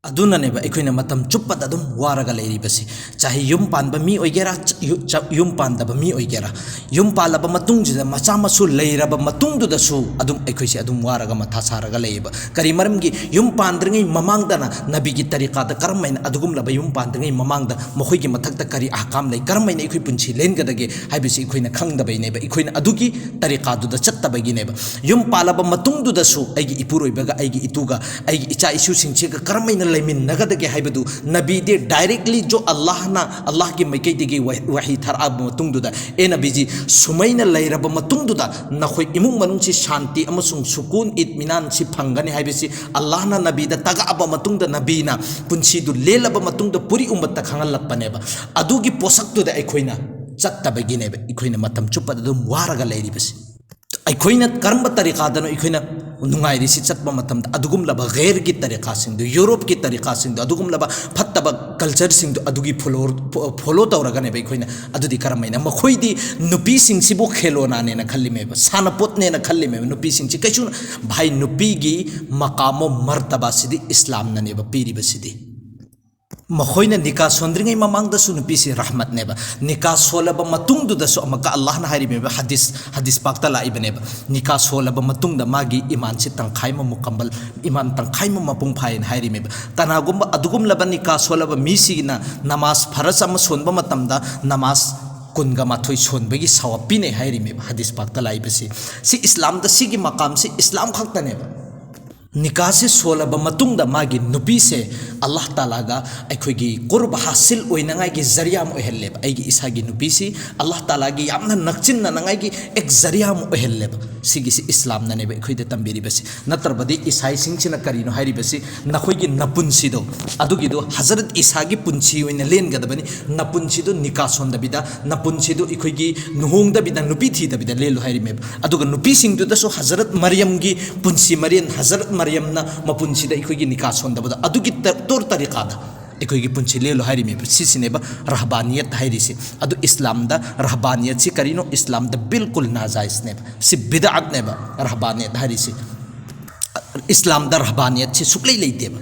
ꯑꯗꯨꯅꯅꯦꯕ ꯑꯩꯈꯣꯏꯅ ꯃꯇꯝ ꯆꯨꯞꯄꯗ ꯑꯗꯨꯝ ꯋꯥꯔꯒ ꯂꯩꯔꯤꯕꯁꯤ꯫ ꯆꯍꯤ ꯌꯨꯝ ꯄꯥꯟꯕ ꯃꯤ ꯑꯣꯏꯒꯦꯔꯥ, ꯆ-, ꯌꯨ-, ꯆ-, ꯌꯨꯝ ꯄꯥꯟꯗꯕ ꯃꯤ ꯑꯣꯏꯒꯦꯔꯥ, ꯌꯨꯝ ꯄꯥꯜꯂꯕ ꯃꯇꯨꯡꯁꯤꯗ, ꯃꯆꯥ ꯃꯁꯨ ꯂꯩꯔꯕ ꯃꯇꯨꯡꯗꯨꯗꯁꯨ ꯑꯗꯨꯝ ꯑꯩꯈꯣꯏꯁꯦ ꯑꯗꯨꯝ ꯋꯥꯔꯒ ꯃꯊꯥ ꯁꯥꯔꯒ ꯂꯩꯌꯦꯕ꯫ ꯀꯔꯤ ꯃꯔꯝꯒꯤ? ꯌꯨꯝ ꯄꯥꯟꯗ꯭ꯔꯤꯉꯩ ꯃꯃꯥꯡꯗꯅ ꯅꯕꯤꯒꯤ ꯇꯔꯤꯀꯥꯗ ꯀꯔꯝꯍꯥꯏꯅ, ꯑꯗꯨꯒꯨꯝꯂꯕ ꯌꯨꯝ ꯄꯥꯟꯗ꯭ꯔꯤꯉꯩ ꯃꯃꯥꯡꯗ ꯃꯈꯣꯏꯒꯤ ꯃꯊꯛꯇ ꯀꯔꯤ ꯑꯍꯀꯥꯝ ꯂꯩ, ꯀꯔꯝꯍꯥꯏꯅ ꯑꯩꯈꯣꯏ ꯄꯨꯟꯁꯤ ꯂꯦꯟꯒꯗꯒꯦ ꯍꯥꯏꯕꯁꯤ ꯑꯩꯈꯣꯏꯅ ꯈꯪꯗꯕꯩꯅꯦꯕ, ꯑꯩꯈꯣꯏꯅ ꯑꯗꯨꯒꯤ ꯇꯔꯤꯀꯥꯗꯨꯗ ꯆꯠꯇꯕꯒꯤꯅꯦꯕ꯫ ꯌꯨꯝ ꯄꯥꯜꯂꯕ ꯃꯇꯨꯡꯗꯨꯗꯁꯨ ꯑꯩꯒꯤ ꯏꯄꯨꯔꯣꯏꯕꯒ, ꯑꯩꯒꯤ ꯏꯇꯨꯒ, ꯑꯩꯒꯤ ꯏꯆꯥ ꯏꯁꯨꯁꯤꯡꯁꯤꯒ ꯀꯔꯝꯍꯥꯏꯅ ꯂꯩꯃꯤꯟꯅꯒꯗꯒꯦ ꯍꯥꯏꯕꯗꯨ ꯅꯕꯤꯗꯤ directly ꯖꯣ ꯑꯜꯂꯥꯍꯅ, ꯑꯜꯂꯥꯍꯒꯤ ꯃꯥꯏꯀꯩꯗꯒꯤ ꯋꯥ-, ꯋꯥꯍꯤ ꯊꯥꯔꯛꯑꯕ ꯃꯇꯨꯡꯗꯨꯗ, "ꯑꯦ ꯅꯕꯤꯖꯤ, ꯁꯨꯃꯥꯏꯅ ꯂꯩꯔꯕ ꯃꯇꯨꯡꯗꯨꯗ ꯅꯈꯣꯏ ꯏꯃꯨꯡ ꯃꯅꯨꯡꯁꯤ ꯁꯥꯟꯇꯤ ꯑꯃꯁꯨꯡ ꯁꯨꯀꯨꯟ, ꯏꯠꯃꯤꯅꯥꯟꯁꯤ ꯐꯪꯒꯅꯤ ꯍꯥꯏꯕꯁꯤ ꯑꯜꯂꯥꯍꯅ ꯅꯕꯤꯗ ꯇꯥꯛꯂꯛꯑꯕ ꯃꯇꯨꯡꯗ, ꯅꯕꯤꯅ ꯄꯨꯟꯁꯤꯗꯨ ꯂꯦꯜꯂꯕ ꯃꯇꯨꯡꯗ ꯄꯨꯔꯤ ꯎꯝꯃꯠꯇ ꯈꯪꯍꯜꯂꯛꯄꯅꯦꯕ꯫ ꯑꯗꯨꯒꯤ ꯄꯣꯠꯁꯛꯇꯨꯗ ꯑꯩꯈꯣꯏꯅ ꯆꯠꯇꯕꯒꯤꯅꯦꯕ, ꯑꯩꯈꯣꯏꯅ ꯃꯇꯝ ꯆꯨꯞꯄꯗ ꯑꯗꯨꯝ ꯋꯥꯔꯒ ꯂꯩꯔꯤꯕꯁꯤ꯫ ꯑꯩꯈꯣꯏꯅ ꯀꯔꯝꯕ ꯇꯔꯤꯀꯥꯗꯅꯣ ꯑꯩꯈꯣꯏꯅ ꯅꯨꯡꯉꯥꯏꯔꯤꯁꯤ ꯆꯠꯄ ꯃꯇꯝꯗ, ꯑꯗꯨꯒꯨꯝꯂꯕ ꯒꯩꯔꯒꯤ ꯇꯔꯤꯀꯥꯁꯤꯡꯗꯨ, ꯌꯨꯔꯣꯞꯀꯤ ꯇꯔꯤꯀꯥꯁꯤꯡꯗꯨ, ꯑꯗꯨꯒꯨꯝꯂꯕ ꯐꯠꯇꯕ cultureꯁꯤꯡꯗꯨ, ꯑꯗꯨꯒꯤ follow, follow ꯇꯧꯔꯒꯅꯦꯕ ꯑꯩꯈꯣꯏꯅ꯫ ꯑꯗꯨꯗꯤ ꯀꯔꯝꯍꯥꯏꯅ? ꯃꯈꯣꯏꯗꯤ ꯅꯨꯄꯤꯁꯤꯡꯁꯤꯕꯨ ꯈꯦꯂꯣꯅꯥꯅꯦꯅ ꯈꯜꯂꯤꯃꯦꯕ, ꯁꯥꯟꯅꯄꯣꯠꯅꯦꯅ ꯈꯜꯂꯤꯃꯦꯕ꯫ ꯅꯨꯄꯤꯁꯤꯡꯁꯤ ꯀꯩꯁꯨ, ꯚꯥꯏ, ꯅꯨꯄꯤꯒꯤ ꯃꯀꯥꯃꯣ ꯃꯔꯇꯕꯥꯁꯤꯗꯤ ꯏꯁꯂꯥꯝꯅꯅꯦꯕ ꯄꯤꯔꯤꯕꯁꯤꯗꯤ꯫ ꯃꯈꯣꯏꯅ ꯅꯤꯀꯥ ꯁꯣꯟꯗ꯭ꯔꯤꯉꯩ ꯃꯃꯥꯡꯗꯁꯨ ꯅꯨꯄꯤꯁꯤ ꯔꯍꯃꯠꯅꯦꯕ꯫ ꯅꯤꯀꯥ ꯁꯣꯜꯂꯕ ꯃꯇꯨꯡꯗꯨꯗꯁꯨ ꯑꯃꯨꯛꯀ ꯑꯜꯂꯥꯍꯅ ꯍꯥꯏꯔꯤꯕꯅꯦꯕ, ꯍꯗꯤꯁ, ꯍꯗꯤꯁ ꯄꯥꯛꯇ ꯂꯥꯛꯏꯕꯅꯦꯕ, ꯅꯤꯀꯥ ꯁꯣꯜꯂꯕ ꯃꯇꯨꯡꯗ ꯃꯥꯒꯤ ꯏꯃꯥꯟꯁꯤ ꯇꯪꯈꯥꯏ ꯑꯃ ꯃꯨꯀꯝꯕꯜ, ꯏꯃꯥꯟ ꯇꯪꯈꯥꯏ ꯑꯃ ꯃꯄꯨꯡ ꯐꯥꯏꯅ ꯍꯥꯏꯔꯤꯃꯦꯕ꯫ ꯀꯅꯥꯒꯨꯝꯕ ꯑꯗꯨꯒꯨꯝꯂꯕ ꯅꯤꯀꯥ ꯁꯣꯜꯂꯕ ꯃꯤꯁꯤꯒꯤꯅ ꯅꯃꯥꯖ ꯐꯔꯖ ꯑꯃ ꯁꯣꯟꯕ ꯃꯇꯝꯗ ꯅꯃꯥꯖ ꯀꯨꯟꯒ ꯃꯥꯊꯣꯏ ꯁꯣꯟꯕꯒꯤ ꯁꯋꯥꯕ ꯄꯤꯅꯩ ꯍꯥꯏꯔꯤꯃꯦꯕ ꯍꯗꯤꯁ ꯄꯥꯛꯇ ꯂꯥꯛꯏꯕꯁꯤ꯫ ꯁꯤ ꯏꯁꯂꯥꯝꯗ ꯁꯤꯒꯤ ꯃꯀꯥꯝꯁꯤ ꯏꯁꯂꯥꯝ ꯈꯛꯇꯅꯦꯕ꯫ ꯅꯤꯀꯥꯁꯤ ꯁꯣꯜꯂꯕ ꯃꯇꯨꯡꯗ ꯃꯥꯒꯤ ꯅꯨꯄꯤꯁꯦ ꯑꯜꯂꯥꯍ ꯇꯥꯂꯥꯒ ꯑꯩꯈꯣꯏꯒꯤ ꯀꯨꯔꯕ ꯍꯥꯁꯤꯜ ꯑꯣꯏꯅꯉꯥꯏꯒꯤ ꯖꯔꯤꯌꯥ ꯑꯃ ꯑꯣꯏꯍꯜꯂꯦꯕ꯫ ꯑꯩꯒꯤ ꯏꯁꯥꯒꯤ ꯅꯨꯄꯤꯁꯤ ꯑꯜꯂꯥꯍ ꯇꯥꯂꯥꯒꯤ ꯌꯥꯝꯅ ꯅꯛꯁꯤꯟꯅꯅꯉꯥꯏꯒꯤ ꯑꯦꯛ ꯖꯔꯤꯌꯥ ꯑꯃ ꯑꯣꯏꯍꯜꯂꯦꯕ꯫ ꯁꯤꯒꯤꯁꯤ ꯏꯁꯂꯥꯝꯅꯅꯦꯕ ꯑꯩꯈꯣꯏꯗ ꯇꯝꯕꯤꯔꯤꯕꯁꯤ꯫ ꯅꯠꯇ꯭ꯔꯕꯗꯤ ꯏꯁꯥꯏꯁꯤꯡꯁꯤꯅ ꯀꯔꯤꯅꯣ ꯍꯥꯏꯔꯤꯕꯁꯤ, ꯅꯈꯣꯏꯒꯤ ꯅꯄꯨꯟꯁꯤꯗꯣ, ꯑꯗꯨꯒꯤꯗꯣ ꯍꯖꯔꯠ ꯏꯁꯥꯒꯤ ꯄꯨꯟꯁꯤ ꯑꯣꯏꯅ ꯂꯦꯟꯒꯗꯕꯅꯤ꯫ ꯅꯄꯨꯟꯁꯤꯗꯣ ꯅꯤꯀꯥ ꯁꯣꯟꯗꯕꯤꯗ, ꯅꯄꯨꯟꯁꯤꯗꯣ ꯑꯩꯈꯣꯏꯒꯤ ꯂꯨꯍꯣꯡꯗꯕꯤꯗ, ꯅꯨꯄꯤ ꯊꯤꯗꯕꯤꯗ ꯂꯦꯜꯂꯨ ꯍꯥꯏꯔꯤꯃꯦꯕ꯫ ꯑꯗꯨꯒ ꯅꯨꯄꯤꯁꯤꯡꯗꯨꯗꯁꯨ ꯍꯖꯔꯠ ꯃꯔꯤꯌꯝꯒꯤ ꯄꯨꯟꯁꯤ ꯃꯔꯦꯟ, ꯍꯖꯔꯠ ꯃꯔꯤꯌꯝꯅ ꯃꯄꯨꯟꯁꯤꯗ ꯑꯩꯈꯣꯏꯒꯤ ꯅꯤꯀꯥ ꯁꯣꯟꯗꯕꯗꯣ, ꯑꯗꯨꯒꯤ ꯇ-, ꯇꯣꯔ ꯇꯔꯤꯀꯥꯗ ꯑꯩꯈꯣꯏꯒꯤ ꯄꯨꯟꯁꯤ ꯂꯦꯜꯂꯨ ꯍꯥꯏꯔꯤꯃꯦꯕ꯫ ꯁꯤꯁꯤꯅꯦꯕ ꯔꯍꯕꯥꯅꯤꯌꯠ ꯍꯥꯏꯔꯤꯁꯤ꯫ ꯑꯗꯨ ꯏꯁꯂꯥꯝꯗ ꯔꯍꯕꯥꯅꯤꯌꯠꯁꯤ ꯀꯔꯤꯅꯣ? ꯏꯁꯂꯥꯝꯗ ꯕꯤꯜꯀꯨꯜ ꯅꯥꯖꯥꯏꯖꯅꯦꯕ꯫ ꯁꯤ ꯕꯤꯗꯑꯠꯅꯦꯕ ꯔꯍꯕꯥꯅꯤꯌꯠ ꯍꯥꯏꯔꯤꯁꯤ꯫ ꯏꯁꯂꯥꯝꯗ ꯔꯍꯕꯥꯅꯤꯌꯠꯁꯤ ꯁꯨꯛꯂꯩ ꯂꯩꯇꯦꯕ꯫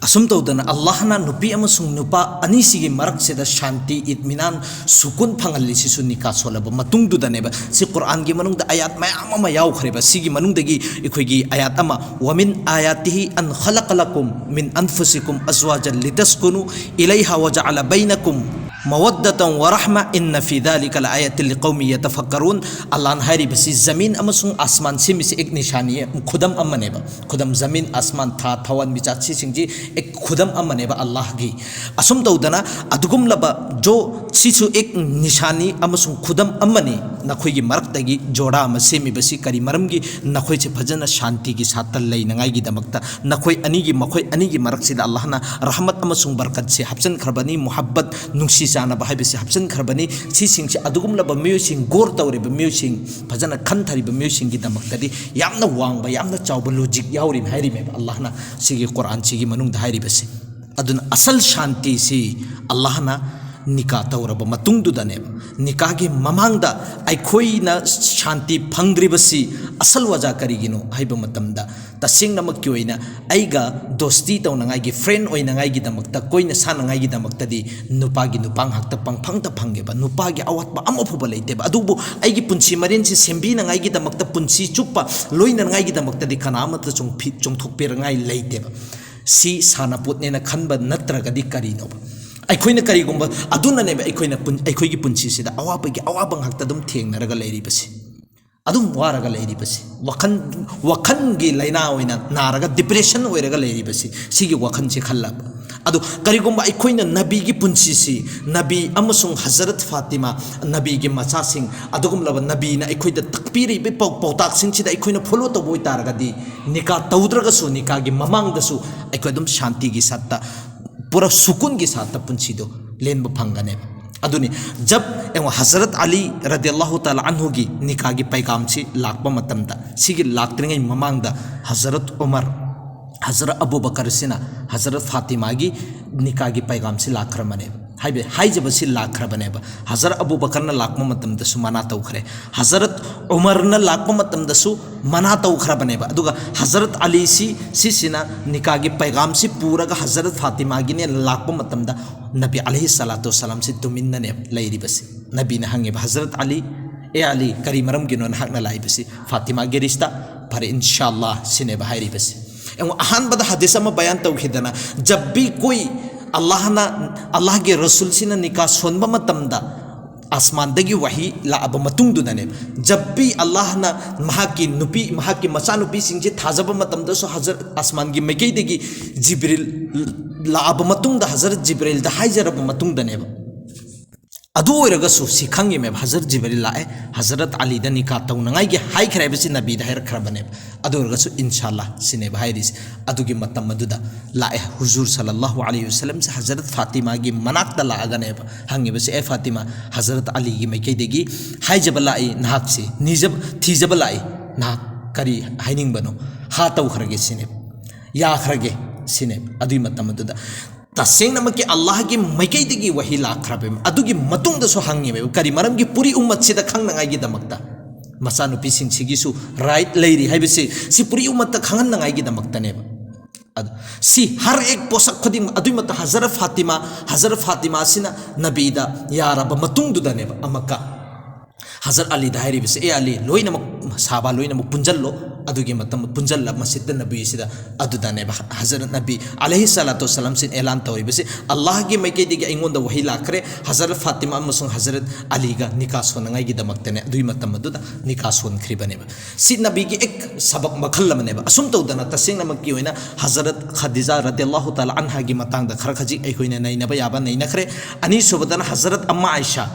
ꯑꯁꯨꯝ ꯇꯧꯗꯅ ꯑꯜꯂꯥꯍꯅ ꯅꯨꯄꯤ ꯑꯃꯁꯨꯡ ꯅꯨꯄꯥ ꯑꯅꯤꯁꯤꯒꯤ ꯃꯔꯛꯁꯤꯗ ꯁꯥꯟꯇꯤ, ꯏꯠꯃꯤꯅꯥꯟ, ꯁꯨꯀꯨꯟ ꯐꯪꯍꯜꯂꯤꯁꯤꯁꯨ ꯅꯤꯀꯥ ꯁꯣꯜꯂꯕ ꯃꯇꯨꯡꯗꯨꯗꯅꯦꯕ꯫ ꯁꯤ ꯀꯨꯔꯥꯟꯒꯤ ꯃꯅꯨꯡꯗ ꯑꯥꯌꯥꯠ ꯃꯌꯥꯝ ꯑꯃ ꯌꯥꯎꯈ꯭ꯔꯦꯕ꯫ ꯁꯤꯒꯤ ꯃꯅꯨꯡꯗꯒꯤ ꯑꯩꯈꯣꯏꯒꯤ ꯑꯥꯌꯥꯠ ꯑꯃ, "ومن آياته أن خلق لكم من أنفسكم أزواجا لتسكنوا إليها وجعل بينكم مودة ورحمة إن في ذلك لآية لقوم يتفكرون"꯫ ꯑꯜꯂꯥꯍꯅ ꯍꯥꯏꯔꯤꯕꯁꯤ ꯖꯃꯤꯟ ꯑꯃꯁꯨꯡ ꯑꯁꯃꯥꯟ ꯁꯦꯝꯃꯤꯁꯤ ꯑꯦꯛ ꯅꯤꯁꯥꯅꯤ, ꯈꯨꯗꯝ ꯑꯃꯅꯦꯕ꯫ ꯈꯨꯗꯝ, ꯖꯃꯤꯟ, ꯑꯁꯃꯥꯟ, ꯊꯥ, ꯊꯋꯥꯟꯃꯤꯆꯥꯛ ꯁꯤꯁꯤꯡꯁꯤ ꯑꯦꯛ ꯈꯨꯗꯝ ꯑꯃꯅꯦꯕ ꯑꯜꯂꯥꯍꯒꯤ꯫ ꯑꯁꯨꯝ ꯇꯧꯗꯅ ꯑꯗꯨꯒꯨꯝꯂꯕ ꯖꯣ ꯁꯤꯁꯨ ꯑꯦꯛ ꯅꯤꯁꯥꯅꯤ ꯑꯃꯁꯨꯡ ꯈꯨꯗꯝ ꯑꯃꯅꯤ꯫ ꯅꯈꯣꯏꯒꯤ ꯃꯔꯛꯇꯒꯤ ꯖꯣꯔꯥ ꯑꯃ ꯁꯦꯝꯃꯤꯕꯁꯤ ꯀꯔꯤ ꯃꯔꯝꯒꯤ? ꯅꯈꯣꯏꯁꯦ ꯐꯖꯅ ꯁꯥꯟꯇꯤꯒꯤ ꯁꯥꯠꯇ ꯂꯩꯅꯉꯥꯏꯒꯤꯗꯃꯛꯇ꯫ ꯅꯈꯣꯏ ꯑꯅꯤꯒꯤ, ꯃꯈꯣꯏ ꯑꯅꯤꯒꯤ ꯃꯔꯛꯁꯤꯗ ꯑꯜꯂꯥꯍꯅ ꯔꯍꯃꯠ ꯑꯃꯁꯨꯡ ꯕꯔꯀꯠꯁꯦ ꯍꯥꯞꯆꯤꯟꯈ꯭ꯔꯕꯅꯤ, ꯃꯨꯍꯕꯠ, ꯅꯨꯡꯁꯤ ꯆꯥꯟꯅꯕ ꯍꯥꯏꯕꯁꯤ ꯍꯥꯞꯆꯤꯟꯈ꯭ꯔꯕꯅꯤ꯫ ꯁꯤꯁꯤꯡꯁꯦ ꯑꯗꯨꯒꯨꯝꯂꯕ ꯃꯤꯑꯣꯏꯁꯤꯡ, ꯒꯣꯔ ꯇꯧꯔꯤꯕ ꯃꯤꯑꯣꯏꯁꯤꯡ, ꯐꯖꯅ ꯈꯟꯊꯔꯤꯕ ꯃꯤꯑꯣꯏꯁꯤꯡꯒꯤꯗꯃꯛꯇꯗꯤ ꯌꯥꯝꯅ ꯋꯥꯡꯕ, ꯌꯥꯝꯅ ꯆꯥꯎꯕ ꯂꯣꯖꯤꯛ ꯌꯥꯎꯔꯤ ꯍꯥꯏꯔꯤꯃꯦꯕ ꯑꯜꯂꯥꯍꯅ ꯁꯤꯒꯤ ꯀꯨꯔꯥꯟꯁꯤꯒꯤ ꯃꯅꯨꯡꯗ ꯍꯥꯏꯔꯤꯕꯁꯦ꯫ ꯑꯗꯨꯅ ꯑꯁꯜ ꯁꯥꯟꯇꯤꯁꯤ ꯑꯜꯂꯥꯍꯅ ꯅꯤꯀꯥ ꯇꯧꯔꯕ ꯃꯇꯨꯡꯗꯨꯗꯅꯦꯕ꯫ ꯅꯤꯀꯥꯒꯤ ꯃꯃꯥꯡꯗ ꯑꯩꯈꯣꯏꯅ ꯁꯥꯟꯇꯤ ꯐꯪꯗ꯭ꯔꯤꯕꯁꯤ ꯑꯁꯜ ꯋꯥꯖꯥ ꯀꯔꯤꯒꯤꯅꯣ ꯍꯥꯏꯕ ꯃꯇꯝꯗ, ꯇꯁꯦꯡꯅꯃꯛꯀꯤ ꯑꯣꯏꯅ ꯑꯩꯒ ꯗꯣꯁꯇꯤ ꯇꯧꯅꯉꯥꯏꯒꯤ, ꯐ꯭ꯔꯦꯟ ꯑꯣꯏꯅꯉꯥꯏꯒꯤꯗꯃꯛꯇ, ꯀꯣꯏꯅ ꯁꯥꯟꯅꯉꯥꯏꯒꯤꯗꯃꯛꯇꯗꯤ ꯅꯨꯄꯥꯒꯤ ꯅꯨꯄꯥ ꯉꯥꯛꯇ ꯄꯪꯐꯪꯗ ꯐꯪꯉꯦꯕ꯫ ꯅꯨꯄꯥꯒꯤ ꯑꯋꯥꯠꯄ ꯑꯃꯐꯥꯎꯕ ꯂꯩꯇꯦꯕ꯫ ꯑꯗꯨꯕꯨ ꯑꯩꯒꯤ ꯄꯨꯟꯁꯤ ꯃꯔꯦꯟꯁꯤ ꯁꯦꯝꯕꯤꯅꯉꯥꯏꯒꯤꯗꯃꯛꯇ, ꯄꯨꯟꯁꯤ ꯆꯨꯞꯄ ꯂꯣꯏꯅꯅꯉꯥꯏꯒꯤꯗꯃꯛꯇꯗꯤ ꯀꯅꯥ ꯑꯃꯠꯇ ꯆꯣꯡꯐꯤ-, ꯆꯣꯡꯊꯣꯛꯄꯤꯔꯉꯥꯏ ꯂꯩꯇꯦꯕ꯫ ꯁꯤ ꯁꯥꯟꯅꯄꯣꯠꯅꯦꯅ ꯈꯟꯕ ꯅꯠꯇ꯭ꯔꯒꯗꯤ ꯀꯔꯤꯅꯣꯕ? ꯑꯩꯈꯣꯏꯅ ꯀꯔꯤꯒꯨꯝꯕ, ꯑꯗꯨꯅꯅꯦꯕ ꯑꯩꯈꯣꯏꯅ ꯄꯨꯟ-, ꯑꯩꯈꯣꯏꯒꯤ ꯄꯨꯟꯁꯤꯁꯤꯗ ꯑꯋꯥꯕꯒꯤ ꯑꯋꯥꯕ ꯉꯥꯛꯇ ꯑꯗꯨꯝ ꯊꯦꯡꯅꯔꯒ ꯂꯩꯔꯤꯕꯁꯦ꯫ ꯑꯗꯨꯝ ꯋꯥꯔꯒ ꯂꯩꯔꯤꯕꯁꯤ, ꯋꯥꯈꯜ, ꯋꯥꯈꯜꯒꯤ ꯂꯥꯏꯅꯥ ꯑꯣꯏꯅ ꯅꯥꯔꯒ depression ꯑꯣꯏꯔꯒ ꯂꯩꯔꯤꯕꯁꯤ, ꯁꯤꯒꯤ ꯋꯥꯈꯜꯁꯤ ꯈꯜꯂꯕ꯫ ꯑꯗꯣ ꯀꯔꯤꯒꯨꯝꯕ ꯑꯩꯈꯣꯏꯅ ꯅꯕꯤꯒꯤ ꯄꯨꯟꯁꯤꯁꯤ, ꯅꯕꯤ ꯑꯃꯁꯨꯡ ꯍꯖꯔꯠ ꯐꯥꯇꯤꯃꯥ, ꯅꯕꯤꯒꯤ ꯃꯆꯥꯁꯤꯡ, ꯑꯗꯨꯒꯨꯝꯂꯕ ꯅꯕꯤꯅ ꯑꯩꯈꯣꯏꯗ ꯇꯥꯛꯄꯤꯔꯤꯕ ꯄꯥꯎ-, ꯄꯥꯎꯇꯥꯛꯁꯤꯡꯁꯤꯗ ꯑꯩꯈꯣꯏꯅ follow ꯇꯧꯕ ꯑꯣꯏꯇꯥꯔꯒꯗꯤ, ꯅꯤꯀꯥ ꯇꯧꯗ꯭ꯔꯒꯁꯨ ꯅꯤꯀꯥꯒꯤ ꯃꯃꯥꯡꯗꯁꯨ ꯑꯩꯈꯣꯏ ꯑꯗꯨꯝ ꯁꯥꯟꯇꯤꯒꯤ ꯁꯥꯠꯇ, ꯄꯨꯔꯥ ꯁꯨꯀꯨꯟꯒꯤ ꯁꯥꯠꯇ ꯄꯨꯟꯁꯤꯗꯣ ꯂꯦꯟꯕ ꯐꯪꯒꯅꯦꯕ꯫ ꯑꯗꯨꯅꯤ, ꯖꯕ, ꯌꯦꯡꯉꯣ, ꯍꯖꯔꯠ ꯑꯂꯤ ꯔꯗꯤꯌꯜꯂꯥꯍꯨ ꯇꯥꯂꯥ ꯑꯟꯍꯨꯒꯤ ꯅꯤꯀꯥꯒꯤ ꯄꯩꯒꯥꯝꯁꯤ ꯂꯥꯛꯄ ꯃꯇꯝꯗ, ꯁꯤꯒꯤ ꯂꯥꯛꯇ꯭ꯔꯤꯉꯩ ꯃꯃꯥꯡꯗ ꯍꯖꯔꯠ ꯎꯃꯔ, ꯍꯖꯔꯠ ꯑꯕꯨ ꯕꯀꯔꯁꯤꯅ ꯍꯖꯔꯠ ꯐꯥꯇꯤꯃꯥꯒꯤ ꯅꯤꯀꯥꯒꯤ ꯄꯩꯒꯥꯝꯁꯤ ꯂꯥꯛꯈ꯭ꯔꯕꯅꯦꯕ꯫ ꯍꯥꯏꯕ-, ꯍꯥꯏꯖꯕꯁꯤ ꯂꯥꯛꯈ꯭ꯔꯕꯅꯦꯕ꯫ ꯍꯖꯔꯠ ꯑꯕꯨ ꯕꯀꯔꯅ ꯂꯥꯛꯄ ꯃꯇꯝꯗꯁꯨ ꯃꯅꯥ ꯇꯧꯈ꯭ꯔꯦ, ꯍꯖꯔꯠ ꯎꯃꯔꯅ ꯂꯥꯛꯄ ꯃꯇꯝꯗꯁꯨ ꯃꯅꯥ ꯇꯧꯈ꯭ꯔꯕꯅꯦꯕ꯫ ꯑꯗꯨꯒ ꯍꯖꯔꯠ ꯑꯂꯤꯁꯤ, ꯁꯤꯁꯤꯅ ꯅꯤꯀꯥꯒꯤ ꯄꯩꯒꯥꯝꯁꯤ ꯄꯨꯔꯒ ꯍꯖꯔꯠ ꯐꯥꯇꯤꯃꯥꯒꯤꯅꯦ ꯂꯥꯛꯄ ꯃꯇꯝꯗ, ꯅꯕꯤ ꯑꯂꯩꯍꯤ ꯁꯂꯥꯇꯨ ꯋꯁꯂꯥꯝꯁꯤ ꯇꯨꯃꯤꯟꯅꯅꯦ ꯂꯩꯔꯤꯕꯁꯤ꯫ ꯅꯕꯤꯅ ꯍꯪꯉꯦꯕ, "ꯍꯖꯔꯠ ꯑꯂꯤ, ꯑꯦ ꯑꯂꯤ, ꯀꯔꯤ ꯃꯔꯝꯒꯤꯅꯣ ꯅꯍꯥꯛꯅ ꯂꯥꯛꯏꯕꯁꯤ?" "ꯐꯥꯇꯤꯃꯥꯒꯤ ꯔꯤꯁꯇꯥ ꯐꯔꯦ, ꯏꯟꯁꯥ ꯑꯜꯂꯥ" ꯁꯤꯅꯦꯕ ꯍꯥꯏꯔꯤꯕꯁꯤ꯫ ꯌꯦꯡꯉꯣ, ꯑꯍꯥꯟꯕꯗ ꯍꯗꯤꯁ ꯑꯃ ꯕꯌꯥꯟ ꯇꯧꯈꯤꯗꯅ, "ꯖꯕ ꯚꯤ ꯀꯣꯏ ꯑꯜꯂꯥꯍꯅ, ꯑꯜꯂꯥꯍꯒꯤ ꯔꯁꯨꯜꯁꯤꯅ ꯅꯤꯀꯥ ꯁꯣꯟꯕ ꯃꯇꯝꯗ ꯑꯁꯃꯥꯟꯗꯒꯤ ꯋꯥꯍꯤ ꯂꯥꯛꯑꯕ ꯃꯇꯨꯡꯗꯨꯗꯅꯦꯕ꯫ ꯖꯕ ꯚꯤ ꯑꯜꯂꯥꯍꯅ ꯃꯍꯥꯛꯀꯤ ꯅꯨꯄꯤ, ꯃꯍꯥꯛꯀꯤ ꯃꯆꯥꯅꯨꯄꯤꯁꯤꯡꯁꯤ ꯊꯥꯖꯕ ꯃꯇꯝꯗꯁꯨ ꯍꯖꯔꯠ ꯑꯁꯃꯥꯟꯒꯤ ꯃꯥꯏꯀꯩꯗꯒꯤ ꯖꯤꯕ꯭ꯔꯤꯜ ꯂꯥꯛꯑꯕ ꯃꯇꯨꯡꯗ, ꯍꯖꯔꯠ ꯖꯤꯕ꯭ꯔꯤꯜꯗ ꯍꯥꯏꯖꯔꯕ ꯃꯇꯨꯡꯗꯅꯦꯕ꯫ ꯑꯗꯨ ꯑꯣꯏꯔꯒꯁꯨ ꯁꯤ ꯈꯪꯉꯤꯃꯦꯕ, ꯍꯖꯔꯠ ꯖꯤꯕ꯭ꯔꯤꯜ ꯂꯥꯛꯑꯦ, ꯍꯖꯔꯠ ꯑꯂꯤꯗ ꯅꯤꯀꯥ ꯇꯧꯅꯉꯥꯏꯒꯤ ꯍꯥꯏꯈ꯭ꯔꯦ ꯍꯥꯏꯕꯁꯤ ꯅꯕꯤꯗ ꯍꯥꯏꯔꯛꯈ꯭ꯔꯕꯅꯦꯕ꯫ ꯑꯗꯨ ꯑꯣꯏꯔꯒꯁꯨ ꯏꯟꯁꯥ ꯑꯜꯂꯥ ꯁꯤꯅꯦꯕ ꯍꯥꯏꯔꯤꯁꯦ꯫ ꯑꯗꯨꯒꯤ ꯃꯇꯝ ꯑꯗꯨꯗ ꯂꯥꯛꯑꯦ ꯍꯨꯖꯨꯔ ꯁꯜꯂꯜꯂꯥꯍꯨ ꯑꯂꯩꯍꯤ ꯋꯁꯜꯂꯝꯁꯦ ꯍꯖꯔꯠ ꯐꯥꯇꯤꯃꯥꯒꯤ ꯃꯅꯥꯛꯇ ꯂꯥꯛꯑꯒꯅꯦꯕ ꯍꯪꯉꯤꯕꯁꯦ, "ꯑꯦ ꯐꯥꯇꯤꯃꯥ, ꯍꯖꯔꯠ ꯑꯂꯤꯒꯤ ꯃꯥꯏꯀꯩꯗꯒꯤ ꯍꯥꯏꯖꯕ ꯂꯥꯛꯏ, ꯅꯍꯥꯛꯁꯤ ꯅꯤꯖꯕ, ꯊꯤꯖꯕ ꯂꯥꯛꯏ, ꯅꯍꯥꯛ ꯀꯔꯤ ꯍꯥꯏꯅꯤꯡꯕꯅꯣ? ꯍꯥ ꯇꯧꯈ꯭ꯔꯒꯦ ꯁꯤꯅꯦꯕ, ꯌꯥꯈ꯭ꯔꯒꯦ ꯁꯤꯅꯦꯕ"꯫ ꯑꯗꯨꯒꯤ ꯃꯇꯝ ꯑꯗꯨꯗ ꯇꯁꯦꯡꯅꯃꯛꯀꯤ ꯑꯜꯂꯥꯍꯒꯤ ꯃꯥꯏꯀꯩꯗꯒꯤ ꯋꯥꯍꯤ ꯂꯥꯛꯈ꯭ꯔꯕ꯫ ꯑꯗꯨꯒꯤ ꯃꯇꯨꯡꯗꯁꯨ ꯍꯪꯉꯦꯕ, ꯀꯔꯤ ꯃꯔꯝꯒꯤ? ꯄꯨꯔꯤ ꯎꯝꯃꯠꯁꯤꯗ ꯈꯪꯅꯉꯥꯏꯒꯤꯗꯃꯛꯇ, ꯃꯆꯥꯅꯨꯄꯤꯁꯤꯡꯁꯤꯒꯤꯁꯨ ꯔꯥꯏꯠ ꯂꯩꯔꯤ ꯍꯥꯏꯕꯁꯤ, ꯁꯤ ꯄꯨꯔꯤ ꯎꯝꯃꯠꯇ ꯈꯪꯍꯟꯅꯉꯥꯏꯒꯤꯗꯃꯛꯇꯅꯦꯕ꯫ ꯑꯗꯨ ꯁꯤ ꯍꯔ ꯑꯦꯛ ꯄꯣꯁꯛ ꯈꯨꯗꯤꯡꯃꯛ, ꯑꯗꯨꯒꯤ ꯃꯇꯝ ꯍꯖꯔꯠ ꯐꯥꯇꯤꯃꯥ, ꯍꯖꯔꯠ ꯐꯥꯇꯤꯃꯥꯁꯤꯅ ꯅꯕꯤꯗ ꯌꯥꯔꯕ ꯃꯇꯨꯡꯗꯨꯗꯅꯦꯕ ꯑꯃꯛꯀ ꯍꯖꯔꯠ ꯑꯂꯤꯗ ꯍꯥꯏꯔꯤꯕꯁꯦ, "ꯑꯦ ꯑꯂꯤ, ꯂꯣꯏꯅꯃꯛ ꯁꯥꯕ ꯂꯣꯏꯅꯃꯛ ꯄꯨꯟꯖꯜꯂꯣ", ꯑꯗꯨꯒꯤ ꯃꯇꯝ ꯄꯨꯟꯖꯜꯂ ꯃꯁꯖꯤꯗ ꯅꯕꯤꯁꯤꯗ꯫ ꯑꯗꯨꯗꯅꯦꯕ ꯍꯖꯔꯠ ꯅꯕꯤ ꯑꯂꯩꯍꯤ ꯁꯂꯥꯇꯨ ꯋꯁꯂꯥꯝꯁꯤꯅ ꯑꯦꯂꯥꯟ ꯇꯧꯔꯤꯕꯁꯦ, "ꯑꯜꯂꯥꯍꯒꯤ ꯃꯥꯏꯀꯩꯗꯒꯤ ꯑꯩꯉꯣꯟꯗ ꯋꯥꯍꯩ ꯂꯥꯛꯈ꯭ꯔꯦ, ꯍꯖꯔꯠ ꯐꯥꯇꯤꯃꯥ ꯑꯃꯁꯨꯡ ꯍꯖꯔꯠ ꯑꯂꯤꯒ ꯅꯤꯀꯥ ꯁꯣꯟꯅꯉꯥꯏꯒꯤꯗꯃꯛꯇꯅꯦ"꯫ ꯑꯗꯨꯒꯤ ꯃꯇꯝ ꯑꯗꯨꯗ ꯅꯤꯀꯥ ꯁꯣꯟꯈ꯭ꯔꯤꯕꯅꯦꯕ꯫ ꯁꯤ ꯅꯕꯤꯒꯤ ꯑꯦꯛ ꯁꯕꯛ ꯃꯈꯜ ꯑꯃꯅꯦꯕ꯫ ꯑꯁꯨꯝ ꯇꯧꯗꯅ ꯇꯁꯦꯡꯅꯃꯛꯀꯤ ꯑꯣꯏꯅ ꯍꯖꯔꯠ ꯈꯗꯤꯖꯥ ꯔꯗꯤꯌꯜꯂꯥꯍꯨ ꯇꯥꯂꯥ ꯑꯟꯍꯥꯒꯤ ꯃꯇꯥꯡꯗ ꯈꯔ ꯈꯖꯤꯛ ꯑꯩꯈꯣꯏꯅ ꯅꯩꯅꯕ ꯌꯥꯕ ꯅꯩꯅꯈ꯭ꯔꯦ꯫ ꯑꯅꯤꯁꯨꯕꯗꯅ ꯍꯖꯔꯠ ꯑꯝꯃꯥ ꯑꯥꯏꯁꯥ꯫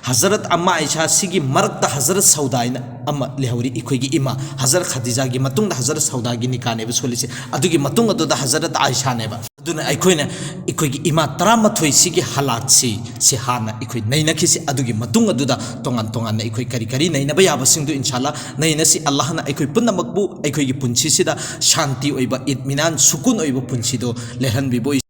ꯍꯖꯔꯠ ꯑꯝꯃꯥ ꯑꯥꯏꯁꯥ ꯁꯤꯒꯤ ꯃꯔꯛꯇ ꯍꯖꯔꯠ ꯁꯧꯗꯥ ꯍꯥꯏꯅ ꯑꯃ ꯂꯩꯍꯧꯔꯤ, ꯑꯩꯈꯣꯏꯒꯤ ꯏꯃꯥ꯫ ꯍꯖꯔꯠ ꯈꯗꯤꯖꯥꯒꯤ ꯃꯇꯨꯡꯗ ꯍꯖꯔꯠ ꯁꯧꯗꯥꯒꯤ ꯅꯤꯀꯥꯅꯦꯕ ꯁꯣꯜꯂꯤꯁꯦ꯫ ꯑꯗꯨꯒꯤ ꯃꯇꯨꯡ ꯑꯗꯨꯗ ꯍꯖꯔꯠ ꯑꯥꯏꯁꯥꯅꯦꯕ꯫ ꯑꯗꯨꯅ ꯑꯩꯈꯣꯏꯅ ꯑꯩꯈꯣꯏꯒꯤ ꯏꯃꯥ ꯇꯔꯥꯃꯥꯊꯣꯏꯁꯤꯒꯤ ꯍꯥꯂꯥꯠꯁꯤ, ꯁꯤ ꯍꯥꯟꯅ ꯑꯩꯈꯣꯏ ꯅꯩꯅꯈꯤꯁꯤ꯫ ꯑꯗꯨꯒꯤ ꯃꯇꯨꯡ ꯑꯗꯨꯗ ꯇꯣꯉꯥꯟ ꯇꯣꯉꯥꯟꯅ ꯑꯩꯈꯣꯏ ꯀꯔꯤ ꯀꯔꯤ ꯅꯩꯅꯕ ꯌꯥꯕꯁꯤꯡꯗꯨ ꯏꯟꯁꯥ ꯑꯜꯂꯥ ꯅꯩꯅꯁꯤ꯫ ꯑꯜꯂꯥꯍꯅ ꯑꯩꯈꯣꯏ ꯄꯨꯝꯅꯃꯛꯄꯨ ꯑꯩꯈꯣꯏꯒꯤ ꯄꯨꯟꯁꯤꯁꯤꯗ ꯁꯥꯟꯇꯤ ꯑꯣꯏꯕ, ꯏꯠꯃꯤꯅꯥꯟ, ꯁꯨꯀꯨꯟ ꯑꯣꯏꯕ ꯄꯨꯟꯁꯤꯗꯣ ꯂꯩꯍꯟꯕꯤꯕ ꯑꯣꯏ꯫